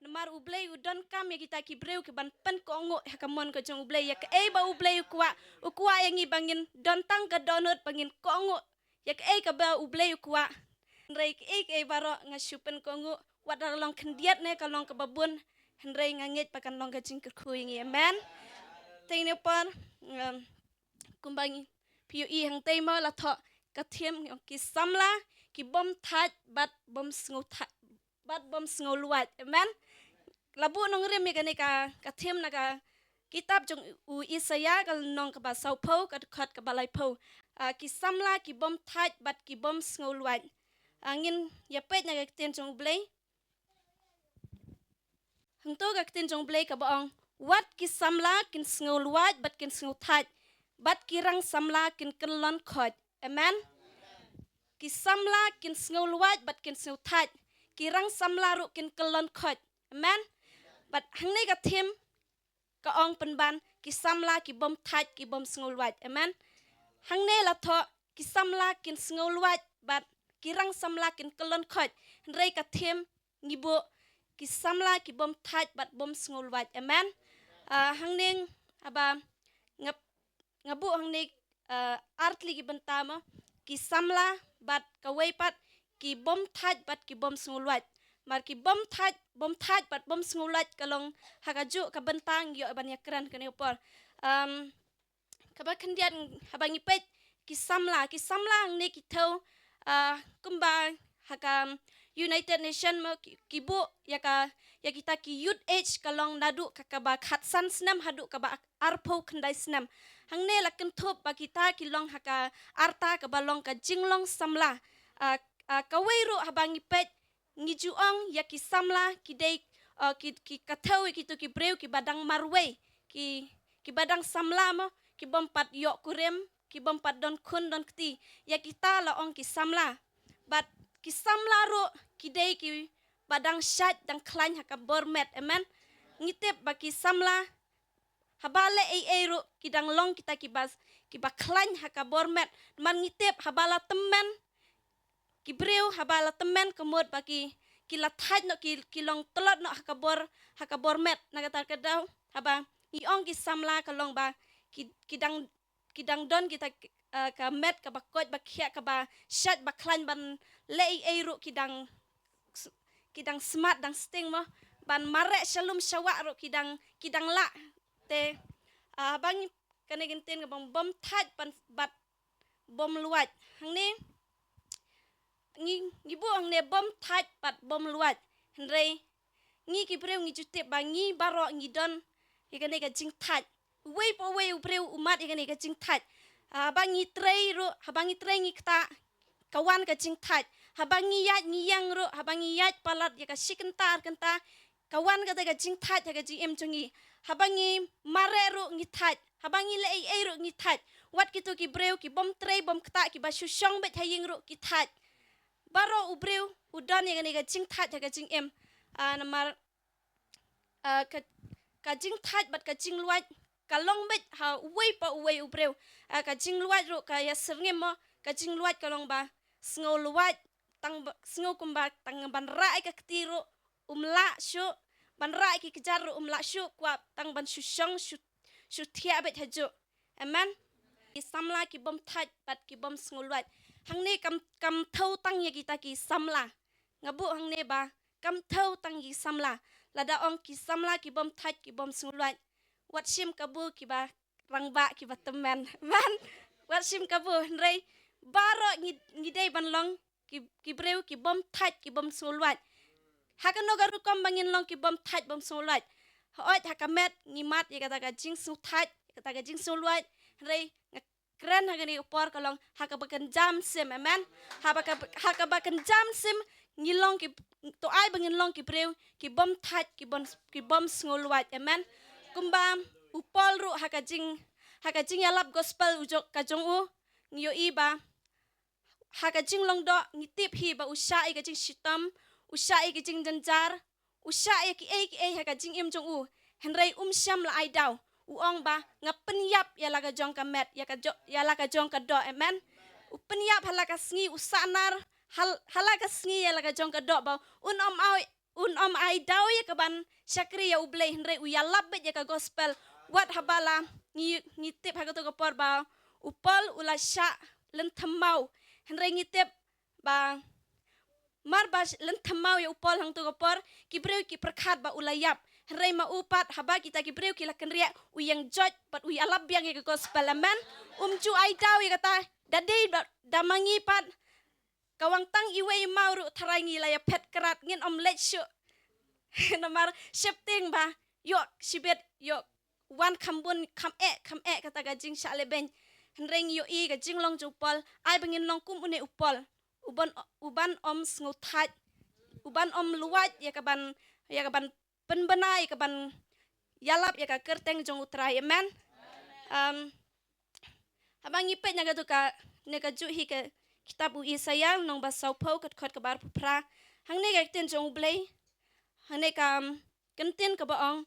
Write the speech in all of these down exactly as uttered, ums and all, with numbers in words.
Namar U Blei u donkam ïa kita ki briew ki ban pynkohnguh ha ka mon ka jong U Blei. Ïa kaei ba U Blei u kwah, u kwah ïa ngi ba ngin don tang ka dohnud ba ngin kohnguh ïa kaei kaba U Blei u kwah. Hynrei kaei kaei baroh nga shu pynkohnguh, wat la ka long khyndiat ne ka long kaba bun, hynrei nga ngeit ba kan long ka jingkyrkhu ïa ngi. Amen. Te ïa kane ka por, um, kumba ngi phi ïohi hangtei mo la thoh ka theme, ki samla ki bym thait bad bym sngew thait bad bym sngew luid. Amen. La buh nongrim ïa kane ka, ka theme na ka kitab jong u Isaïah ka lynnong kaba sawphew, ka dkhot kaba laiphew. Ah, ki samla ki bym thait bad ki bym sngew luid. Ah, ngin ïa peit na ka ktien jong U Blei. Hangto ka ktien jong U Blei kaba ong, wat ki samla kin sngew luid bad kin sngew thait, bad ki rang samla kin kyllon khoit. Amen. Ki samla kin sngew luid bad kin sngew thait, ki rang samla ruh kin kyllon khoit. Amen. Bad hangne ka theme ka ong pynban ki samla ki bym thait ki bym sngew luid. Amen. Hangne la thoh ki samla kin sngew luid bad ki rang samla kin kyllon khoit. Hynrei ka theme ngi buh ki samla ki bym thait bad bym sngew luid. Amen. Ah, hangne haba nga, nga buh hangne, ah, ar tylli ki bynta mo, ki samla bad kawei pat ki bym thait bad ki bym sngew luid. Mar ki bym thait, bym thait bad bym sngew luid ka long ha kajuh ka bynta ngi ïoh ban ïakren kane ka por. Um, kaba khyndiat, haba ngi peit ki samla, ki samla hangne ki thew, ah, kumba ha ka United Nation mo ki, ki buh ïa ka, ïa kita ki youth age ka long naduh ka, kaba khatsan snem haduh kaba arphew khyndai snem. Hangne la kynthup ba kita ki long ha ka arta kaba long ka jinglong samla. Ah, ah, kawei ruh haba ngi peit ngi ju ong ïa ki samla ki dei, ah, ki, ki ka thew ïa kito ki briew kiba dang marwei, ki, kiba dang samla mo, ki bym pat ïoh kurim, ki bym pat don khun don kti. Ïa kita la ong ki samla. Bad ki samla ruh ki dei kiba dang shait dang khlaiñ ha ka bor met. Amen. Ngi tip ba ki samla haba leh ei ei ruh ki dang long kita kiba, kiba khlaiñ ha ka bor met. Namar ngi tip haba la tymmen ki briew, haba la tymmen ka mut ba ki, ki la thait noh, ki, ki long tlot noh ha ka bor, ha ka bor met. Na kata ka daw haba ngi ong ki samla ka long ba ki, ki dang, ki dang don kita, eh, ka met kaba koit ba khiah, kaba shait ba khlaiñ, ban leh ei ei ruh ki dang, ki dang smat dang sting mo, ban mareh sha lum sha wah ruh ki dang, ki dang lah. Te, ah, haba ngi, kane ka ktien kaba ong bym thait bad, bad bym luid. Hangne ngi, ngi buh hangne bym thait bad bym luid. Hynrei ngi ki briew ngi ju tip ba ngi baroh ngi don ïa kane ka jingthait. Uwei pa uwei u briew u mad ïa kane ka jingthait. Haba ngi trei ruh, haba ngi trei ngi ktah, ka wan ka jingthait. Haba ngi ïaid ngi ïeng ruh, haba ngi ïaid palat ïa ka shi kynta ar kynta, ka wan kata ka jingthait ha ka jingim jong ngi. Haba ngi mareh ruh ngi thait, haba ngi leh ei ei ruh ngi thait. Wat kito ki briew ki bym trei bym ktah, kiba shu shong beit ha ïing ruh ki thait. Baroh u briew u don ïa kane ka jingthait ha ka jingim. Ah, namar, ah, ka, ka jingthait bad ka jingluid ka long beit ha uwei pa uwei u briew. Ah, ka jingluid ruh ka ïa syrngim mo, ka jingluid ka long ba sngew luid, tang ba, sngew kumba tang ban rah ïa ka kti ruh um lah shuh, ban rah ïa ki kjat ruh um lah shuh, kwah tang ban shu shong, shu, shu thiah beit ha juh. Amen. Ki samla ki bym thait bad ki bym sngew luid. Hangne kam, kam thew tang ïa kita ki samla. Nga buh hangne ba kam thew tang ïa ki samla. Lada ong ki samla ki bym thait ki bym sngew luid, wat shim kabu kiba rangbah kiba tymmen. Amen. Wat shim kabu, hynrei baroh ngi, ngi dei ban long ki, ki briew ki bym thait ki bym sngew luid. Ha kano ka rukom ba ngin long ki bym thait bym sngew luid? Hooid, ha ka met ngi mad ïa kata ka jingsngewthait, ïa kata ka jingsngewluid. Hynrei nga kren ha kane ka por ka long ha kaba kynja mynsiem. Amen. Ha ba ka, ha kaba kynja mynsiem ngi long ki, to ai ba ngin long ki briew ki bym thait ki bym, ki bym sngew luid. Amen. Kumba u Paul ruh ha ka jing, ha ka jingïalap gospel u jong, ka jong u, ngi ïohi ba ha ka jinglong doh ngi tip hi ba u shah ïa ka jingshitom, u shah ïa ka jingjynjar, u shah ïa kiei kiei ha ka jingim jong u. Hynrei um shym la ai daw. U ong ba nga pynïap ïa la ka jong ka met, ïa ka jo-, ïa la ka jong ka doh. Amen. U pynïap ha la ka sngi, u sahnar ha l-, ha la ka sngi ïa la ka jong ka doh ba un ym ai, un ym ai daw ïa ka ban shakri ïa U Blei, hynrei u ïalap beit ïa ka gospel. Wat haba la ngi, ngi tip ha kato ka por ba u Paul u la shah lynthem maw. Hynrei ngi tip ba mar ba sh-, lynthem maw ïa u Paul hangto ka por, ki briew ki pyrkhat ba u la ïap. Hynrei ma u pat, haba kita ki briew ki la kynriah, u ïeng joit bad u ïalap biang ïa ka gospel. Amen. Um ju ai daw ïa kata, da dei ba, da ma ngi pat, ka wan tang iwei i maw ruh tharai ngi la ïaphet krat, ngin ym leit shuh. Namar sheptieng ba ïoh shibit, ïoh wan kham bun, kham eh, kham eh kata ka jingshah lehbeiñ. Hynrei ngi ïohi ka jinglong jong u Paul, ai ba ngin long kum une u Paul, u ban, u ban ym sngewthait, u ban ym luwait ïa ka ban, ïa ka ban pynbna, ïa ka ban ïalap ïa ka kyrteng jong U Trai. Amen. Um, haba ngi peit na kato ka, ne kajuh hi ka kitab u Isaïah lynnong ba sawphew, ka dkhot kaba arphew phra. Hangne ka ktien jong U Blei, hangne ka, um, kyntien kaba ong: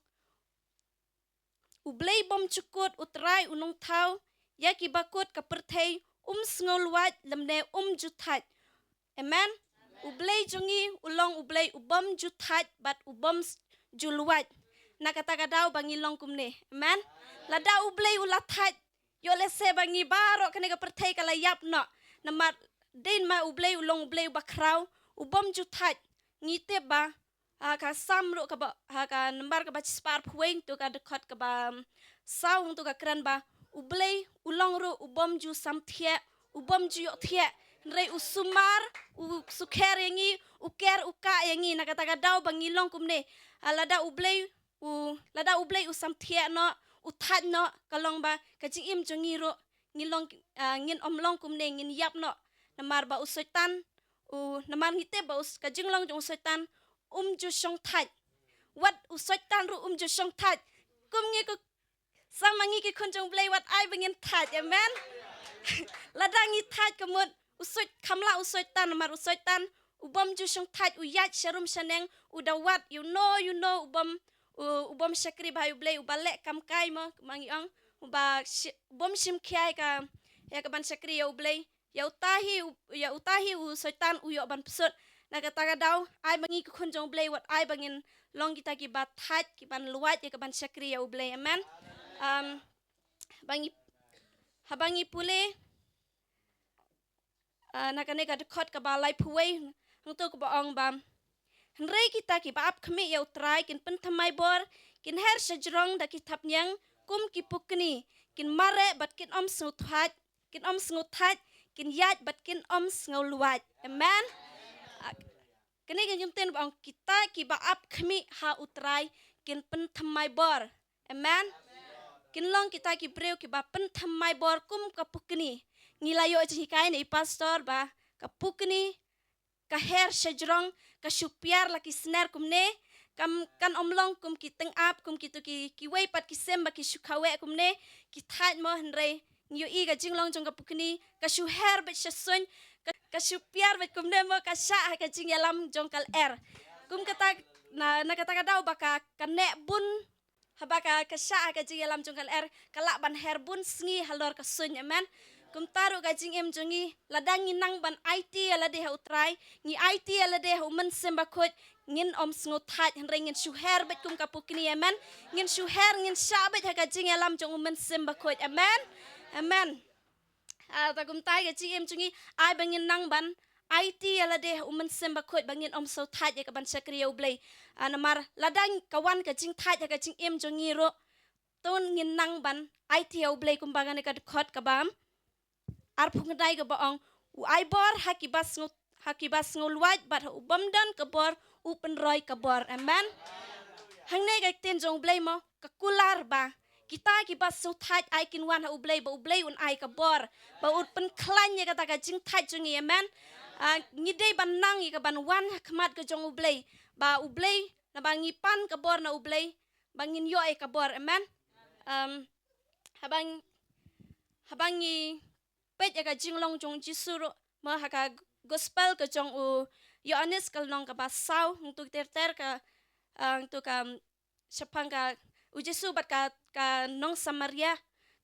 U Blei bymjukut, U Trai u Nongthaw ïa ki bakut ka pyrthei, um sngewluwait lymne um ju thait. Amen. U Blei jong ngi u long U Blei u bym ju thait bad u bym s-, ju luwait. Na kata ka daw ba ngi long kumne. Amen. Lada U Blei u la thait, ïoh lehse ba ngi baroh kane ka pyrthei ka la ïap noh. Namar dei ma U Blei u long U Blei uba khraw, u bym ju thait. Ngi tip ba ha ka Salm ruh kaba, ha ka nambar kaba shispah arphew wei, to ka dkhot kaba, um, saw, to ka kren ba U Blei u long ruh u bym ju samthiah, u bym ju ïohthiah. Hynrei u sumar, u sukher ïa ngi, u ker u kah ïa ngi. Na kata ka daw ba ngi long kumne. Ah, lada U Blei u, lada U Blei u samthiah noh, u thait noh, ka long ba ka jingim jong ngi ruh, ngi long, ah, ngin ym long kumne, ngin ïap noh. Namar ba u Soitan, u, namar ngi tip ba u s-, ka jinglong jong u Soitan um ju shong thait. Wat u Soitan ruh um ju shong thait. Kum ngi, kum sa ma ngi ki khun jong U Blei, wat ai ba ngin thait. Amen. Lada ngi thait ka mut u Soit, kham lah u Soitan, namar u Soitan u bym ju shong thait, u ïaid sharum shaneng, u da wad, you know, you know, u bym, u, u bym shakri bha ïa U Blei, uba leh kam kai mo, ma ngi ong, uba shi-, u bym shim khia ïa ka, ïa ka ban shakri ïa U Blei. Ïa uta hi u, ïa uta hi u Soitan u ïoh ban pynsuh. Na kata ka daw, ai ba ngi ki khun jong U Blei, wat ai ba ngin long kita kiba thait, ki ban luwait ïa ka ban shakri ïa U Blei. Amen. Um, ba ngi, haba ngi pule, ah, na kane ka dkhot kaba laiphew wei, hangto kaba ong ba: Hynrei kita kiba ap khmih ïa U Trai kin pynthymmai bor, kin her shajrong da ki thapniang kum ki pukni, kin mareh bad kin ym sngewthait, kin ym sngewthait, kin ïaid bad kin ym sngewluwait. Amen. Ah, kane ka kyntien ba ong kita kiba ap khmih ha U Trai kin pynthymmai bor. Amen. Kin long kita ki briew kiba pynthymmai bor kum ka pukni. Ngi la ïoh jinghikai na i pastor ba ka pukni ka her shajrong, ka shu piar la ki sner kumne, kam, kan ym long kum ki tyngab, kum kito ki, kiwei pat ki sim ba ki shu khawiah kumne, ki thait mo, hynrei ngi ïohi ka jinglong jong ka pukni ka shu her beit sha suiñ, ka, ka shu piar beit kumne mo, ka shah ha ka jingïalam jong ka lyer. Kum kata, na, na kata ka daw ba ka, ka neh bun, haba ka, ka shah ha ka jingïalam jong ka lyer, ka lah ban her bun sngi halor ka suiñ. Amen. Kumta ruh ka jingim jong ngi, lada ngi nang ban aiti ïa lade ha U Trai, ngi aiti ïa lade ha U Mynsiem Bakhuid, ngin ym sngewthait, hynrei ngin shu her beit kum ka pukni. Amen. Ngin shu her, ngin shah beit ha ka jingïalam jong U Mynsiem Bakhuid. Amen. Amen. Ah, ta kumta ka jingim jong ngi, ai ba ngin nang ban aiti ïa lade ha U Mynsiem Bakhuid, ba ngin ym sngewthait ïa ka ban shakri ïa U Blei. Ah, namar lada ka wan ka jingthait ha ka jingim jong ngi ruh, to ngin nang ban aiti ïa U Blei kumba kane ka dkhot kaba arphew khyndai kaba ong: U ai bor ha kiba sngew, ha kiba sngewluwait, bad ha u bym don ka bor u pynroi ka bor. Amen. Hangne ka ktien jong U Blei mo, ka kular ba kita kiba sngewthait ai kin wan ha U Blei, ba U Blei un ai ka bor, ba un pynkhlaiñ ïa kata ka jingthait jong ngi. Amen. Ah, ngi dei ban nang ïa ka ban wan ha khmat ka jong U Blei, ba U Blei, naba ngi pan ka bor na U Blei, ba ngin ïoh ïa ka bor. Amen. Um, haba ngi, haba ngi peit ïa ka jinglong jong U Jisu ruh, mo, ha ka gospel ka jong u Ïoannis ka lynnong kaba saw, hangto ter ter ka, ah, hangto ka, um, shaphang ka, U Jisu bad ka, ka nong Samaria,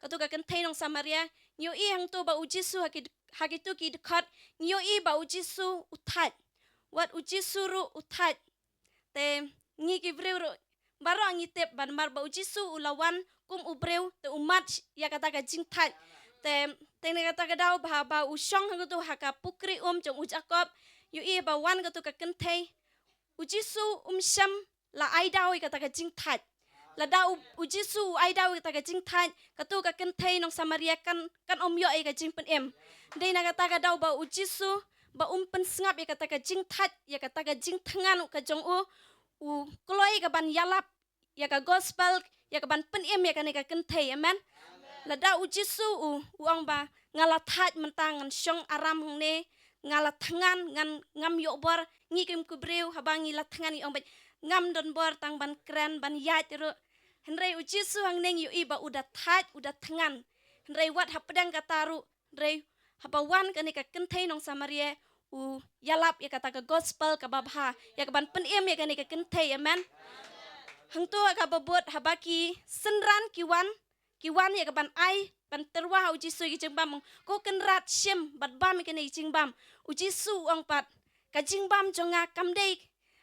kato ka kynthei nong Samaria, ngi ïohi hangto ba U Jisu ha ki, ha kito ki dkhot, ngi ïohi ba U Jisu u thait. Wat U Jisu ruh u thait. Te ngi ki briew ruh baroh ngi tip ba namar ba u Jisu u la wan kum u briew, te u mad ïa kata ka jingthait. Te, te na kata ka daw ba, ba u shong ha katu ha ka pukri um jong u Jakob, ïohi ba wan katu ka kynthei, u Jisu um shym la ai daw ïa kata ka jingthait. Lada u, u Jisu u ai daw ïa kata ka jingthait, katu ka kynthei nong Samaria kan, kan ym ïoh ïa ka jingpynim. Dei na kata ka daw ba u Jisu ba um pynsngap ïa kata ka jingthait, ïa kata ka jingthngan ka jong u, u kloi ka ban ïalap ïa ka gospel, ïa ka ban pynim ïa kane ka kynthei, amen. Lada u Jisu u, u ong ba nga la thait mynta, ngan shong aram hangne, nga la thngan, ngan, ngam ïoh bor, ngi kum ki briew haba ngi la thngan ngi ong ba ngam don bor tang ban kren, ban ïaid ruh. Hynrei u Jisu hangne ngi ïohi ba u da thait, u da thngan. Hynrei wat hapdeng kata ruh, hynrei haba wan kane ka kynthei nong Samaria, u ïalap ïa kata ka gospel kaba bha, ïa ka ban pynim ïa kane ka kynthei, amen. Hangto ha kaba bud haba ki synran ki wan, ki wan ïa ka ban ai, ban tyrwa ha u Jisu ïa ki jingbam, ong, ko Kynrad, shim bad bam ïa kane ka jingbam. U Jisu u ong pat, ka jingbam jong nga kam dei,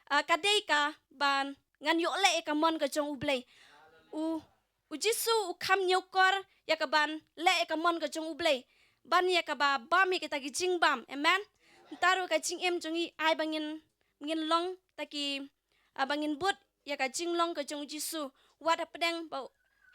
ah, ka dei ka ban ngan ïoh leh ïa ka mon ka jong U Blei. U, u Jisu u kham ñiewkor ïa ka ban leh ïa ka mon ka jong U Blei, ban ïa kaba bam ïa kita ki jingbam, amen. Nta ruh ka jingim jong ngi ai ba ngin, ngin long kita ki, ah, ba ngin bud ïa ka jinglong ka jong u Jisu. Wat hapdeng ba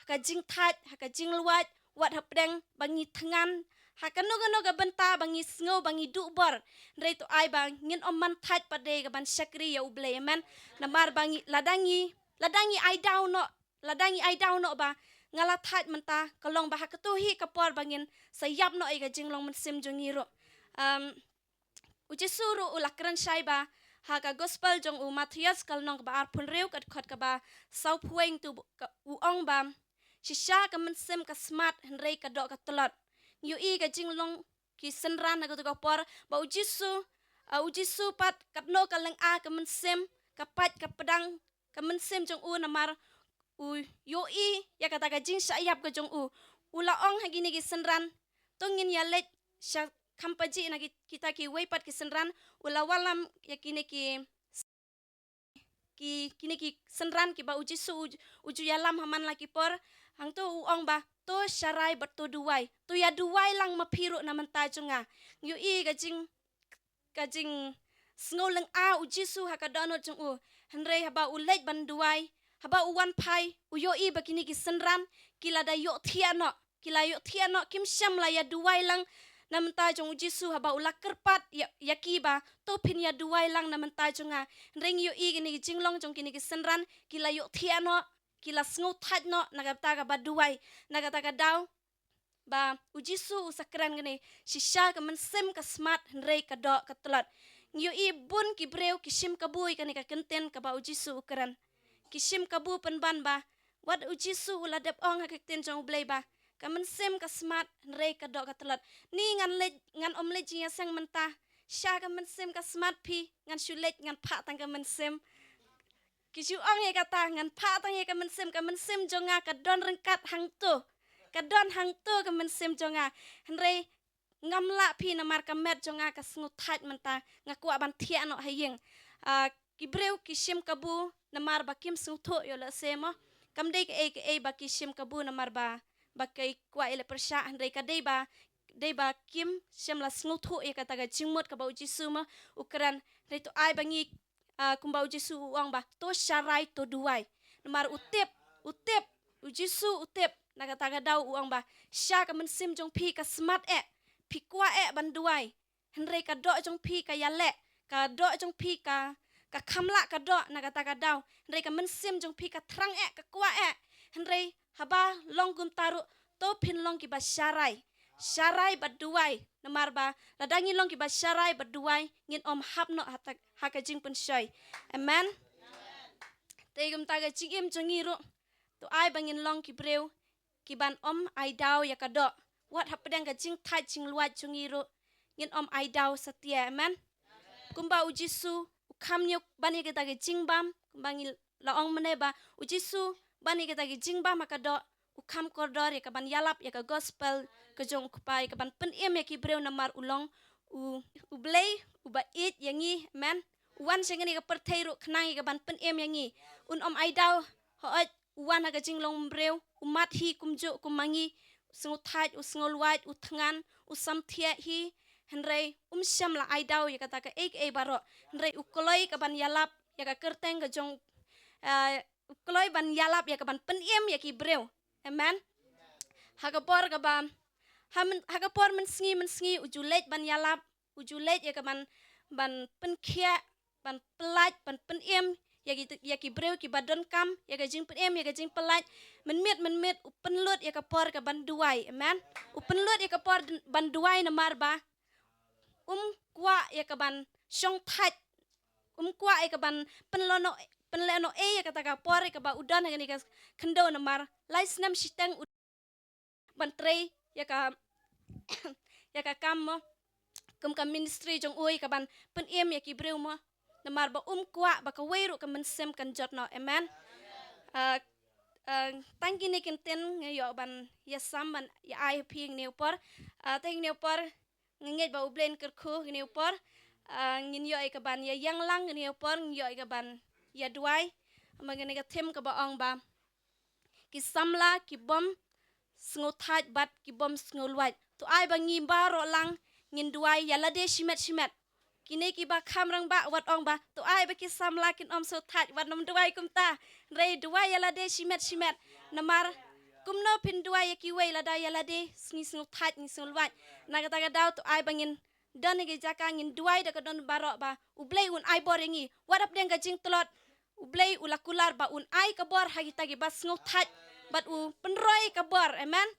ka jingthait, ha ka jinglwait, wat hapdeng ba ngi thngan, ha kano kano ka bynta ba ngi sngew ba ngi duh bor, hynrei to ai ba ngin ym man thait pat de ka ban shakri ïa U Blei, amen. Namar ba ngi, lada ngi, lada ngi ai daw noh, lada ngi ai daw noh ba nga la thait mynta, ka long ba ha kato hi ka por ba ngin sa ïap noh ïa ka jinglong mynsiem jong ngi ruh. Um, u Jisu ruh u la kren shai ba ha ka gospel jong u Mathaios ka lynnong kaba arphew hynriew ka dkhot kaba sawphew wei, tu ka, u ong ba shisha ka mynsiem ka smat, hynrei ka doh ka tlot. Ngi ïohi ka jinglong ki synran ha kato ka por ba u Jisu, ah, u Jisu pat katno ka lynga ka mynsiem, ka pait ka pdang ka mynsiem jong u namar u ïohi ïa kata ka jingshah ïap ka jong u. U la ong ha kine ki synran, to ngin ïa leit sha kham pajih na ki, kita kiwei pat ki synran, u la wallam ïa kine ki, ki, kine ki synran kiba u Jisu u, u ju ïalam ha man la ki por. Hangto u ong ba to sharai bad to duwai. To ïa duwai lang ma phi ruh na bynta jong nga. Ngi ïohi ka jing, ka jingsngew lynga u Jisu ha ka dohnud jong u. Hynrei haba u leit ban duwai, haba u wan phai, u ïohi ba kine ki synran ki la da ïohthiah noh, ki la ïohthiah noh, kim shym la ïa duwai lang na bynta jong u Jisu. Haba u la kyrpad ïa, ïa ki ba to phin ïa duwai lang na bynta jong nga. Hynrei ngi ïohi kine ki jinglong jong kine ki synran ki la ïohthiah noh, ki la sngew thait noh na kata kaba duwai. Na kata ka daw ba u Jisu u sa kren kane, shisha ka mynsiem ka smat, hynrei ka doh ka tlot. Ngi ïohi bun ki briew ki shim kabu ïa kane ka kyntien kaba u Jisu u kren. Ki shim kabu pynban ba wat u Jisu u la dep ong ha ka ktien jong U Blei ba ka mynsiem ka smat, hynrei ka doh ka tlot. Ni ngan leit, ngan ym leit jingïaseng mynta. Sha ka mynsiem ka smat phi, ngan shu leit ngan phah tang ka mynsiem. Ki ju ong ïa kata, ngan phah tang ïa ka mynsiem, ka mynsiem jong nga ka don ryngkat hangto. Ka don hangto ka mynsiem jong nga. Hynrei ngam lah phi namar ka met jong nga ka sngew thait mynta, nga kwah ban thiah noh ha ïing. Ah, ki briew ki shim kabu namar ba kim sngewthuh ïoh lehse mo. Kam dei kaei kaei ba ki shim kabu namar ba, ba ki kwah ïaleh pyrshah, hynrei ka dei ba, dei ba kim shym la sngewthuh ïa kata ka jingmut kaba u Jisu mo u kren. Hynrei to ai ba ngi, ah, kumba u Jisu u ong ba to sharai, to duwai. Namar u tip, u tip, u Jisu u tip, na kata ka daw u ong ba sha ka mynsiem jong phi ka smat eh, phi kwah eh ban duwai. Hynrei ka doh jong phi ka ïaleh, ka doh jong phi ka, ka kham lah ka doh na kata ka daw. Hynrei ka mynsiem jong phi ka thrang eh, ka kwah eh. Hynrei haba long kumta ruh, to phin long kiba sharai. Sharai bad duwai. Namar ba lada ngi long kiba sharai bad duwai, ngin ym hap noh ha ta, ha ka jingpynshoi. Amen. Te kumta ka jingim jong ngi ruh, to ai ba ngin long ki briew ki ban ym ai daw ïa ka doh. Wat hapdeng ka jingthait jinglwait jong ngi ruh, ngin ym ai daw satia. Amen. Kumba u Jisu u kham ñiew ban ïa kita ki jingbam, kumba ngi la ong mynne ba u Jisu ban ïa kita ki jingbam ha ka doh, u kham kordor ïa ka ban ïalap ïa ka gospel ka jong u Kpa, ïa ka ban pynim ïa ki briew namar u long u, U Blei uba ïeit ïa ngi. Amen. wan sha kane ka pyrthei ruh khnang ïa kaban pynim ïa ngi. Un ym ai daw, hooid, u wan ha ka jinglong briew, u mad hi kumjuh kum ma ngi, u sngewthait, u sngewlwait, u thngan, u samthiah hi, hynrei um shym la ai daw ïa kata kaei kaei baroh. Hynrei u kloi kaban ïalap ïa ka kyrteng ka jong, eh, u kloi ban ïalap ïa kaban pynim ïa ki briew. Amen. Ha ka por kaba, ha men-, ha ka por mynsngi mynsngi u ju leit ban ïalap, u ju leit ïa kaban, ban pynkhiah, ban pyllait, ban pynim ïa ki, ïa ki briew kiba donkam ïa ka jingpynim, ïa ka jingpyllait. Mynmiet mynmiet u pynlut ïa ka por kaban duwai. Amen. U pynlut ïa ka por ban duwai namar ba um kwah ïa kaban shongthait, um kwah ïa kaban pynlehnoh, pynlehnoh ei ïa kata ka por ïa kaba u don ha kane ka khyndew namar lai snem shiteng u ban trei ïa ka, ïa ka kam mo, kum ka ministry jong u ïa kaban pynim ïa ki briew mo. Namar ba um kwah ba kawei ruh ka mynsiem kan jot noh. Amen. Ah, ah, tang kine ki ktien nga ïoh ban ïasam ban ïa ai ha phi ngi ha kane ka por. Ah, tang kine ki por nga ngeit ba U Blei un kyrkhu kine ki por. Ah, ngin ïoh ïa kaban ïa ïeng lang kine ki por, ngin ïoh ïa kaban ïa duwai. Ma kane ka theme kaba ong ba ki samla kibym sngewthait bad kibym sngewlwait. To ai ba ngi baroh lang ngin duwai ïa lade shimet shimet. Kine kiba kham rangbah wat ong ba to ai ba ki samla kin ym sngewthait, wat nym duwai kumta. Hynrei duwai ïa lade shimet shimet. Namar kumno phin duwai ïa kiwei lada ïa lade ngi sngewthait, ngi sngewlwait. Na kata ka daw to ai ba ngin don ha ki jaka ngin duwai da ka don baroh ba U Blei un ai bor ïa ngi. Wat hapdeng ka jingtlot, U Blei u la kular ba un ai ka bor ha kita kiba sngewthait bad u pynroi ka bor. Amen.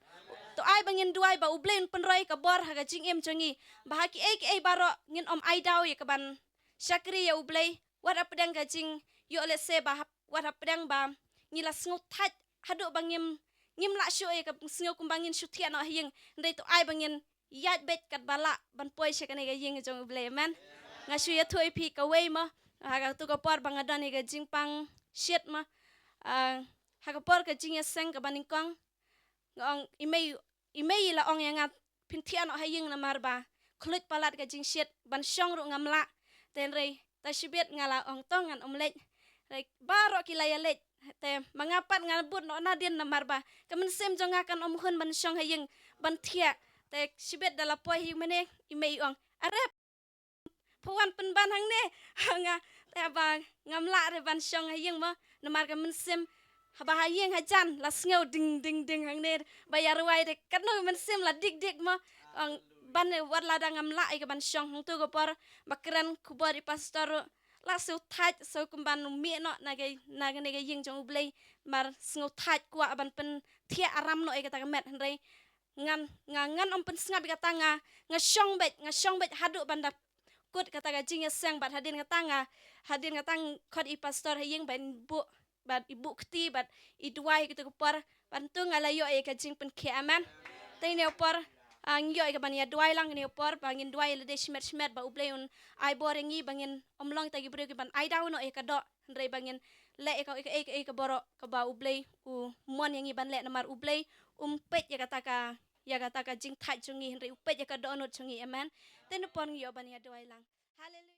To ai ba ngin duwai ba U Blei un pynroi ka bor ha ka jingim jong ngi, ba ha kiei kiei baroh ngin ym ai daw ïa kaban shakri ïa U Blei. Wat hapdeng ka jingïoh lehse ba hap-, wat hapdeng ba ngi la sngewthait haduh ba ngim, ngim lah shuh ïa ka sngew kumba ngin shu thiah noh ha ïing. Hynrei to ai ba ngin ïaid beit katba lah ban poi sha kane ka ïing jong U Blei. Amen. Nga shu ïathuh ïa phi kawei mo, ha katu ka por ba nga don ïa ka jingpang shit mo. Ah, ha ka por ka jingïaseng kaba nyngkong nga ong i mei, i mei i la ong ïa nga phin thiah noh ha ïing namar ba khluit palat ka jingshit, ban shong ruh ngam lah. Te hynrei ta shibit nga la ong to ngan ym leit. Hynrei baroh ki la ïa leit. Te ma nga pat nga bud noh nadien namar ba ka mynsiem jong nga kan ym hun ban shong ha ïing ban thiah. Te shibit da la poi ha ïing mynne i mei i ong, are pha wan pynban hangne. Nga, te haba ngam lah re ban shong ha ïing mo, namar ka mynsiem haba ha ïing hajan la sngew ding ding ding hangne ba ïa rwai de, katno ka mynsiem la dik dik mo. Ong ban ne wat lada ngam lah ïa kaban shong. Hangtu ka por ba kren khubor i pastor ruh la sngewthait, sngewthait kumban u mih noh na ka, na kane ka ïing jong U Blei, namar sngewthait kwah ban pynthiah aram noh ïa kata ka met. Hynrei ngan, nga, ngan ym pynsngap ïa kata, nga, nga shong beit, nga shong beit haduh ban da kut kata ka jingïaseng. Bad hadien kata nga, hadien kata nga khot i pastor ha ïing ban buh, bad i buh kti bad i duwai kito ka por. Bad tu nga la ïoh ïa ka jingpynkhiah. Amen. Te kane ka por, ah, ngi ïoh ïa kaban ïa duwai lang kane ka por, ba ngin duwai lade shimet shimet ba U Blei un ai bor ïa ngi ba ngin ym long kita ki briew kiban ai daw noh ïa ka doh. Hynrei ba ngin leh ïa ka, ïa ka, ïa ka, ïa ka baroh kaba U Blei u mon ïa ngi ban leh, namar U Blei um peit ïa kata ka, ïa kata ka jingthait jong ngi, hynrei u peit ïa ka dohnud jong ngi. Amen. Te kane ka por ngi ïoh ban ïa duwai lang. Haleluia.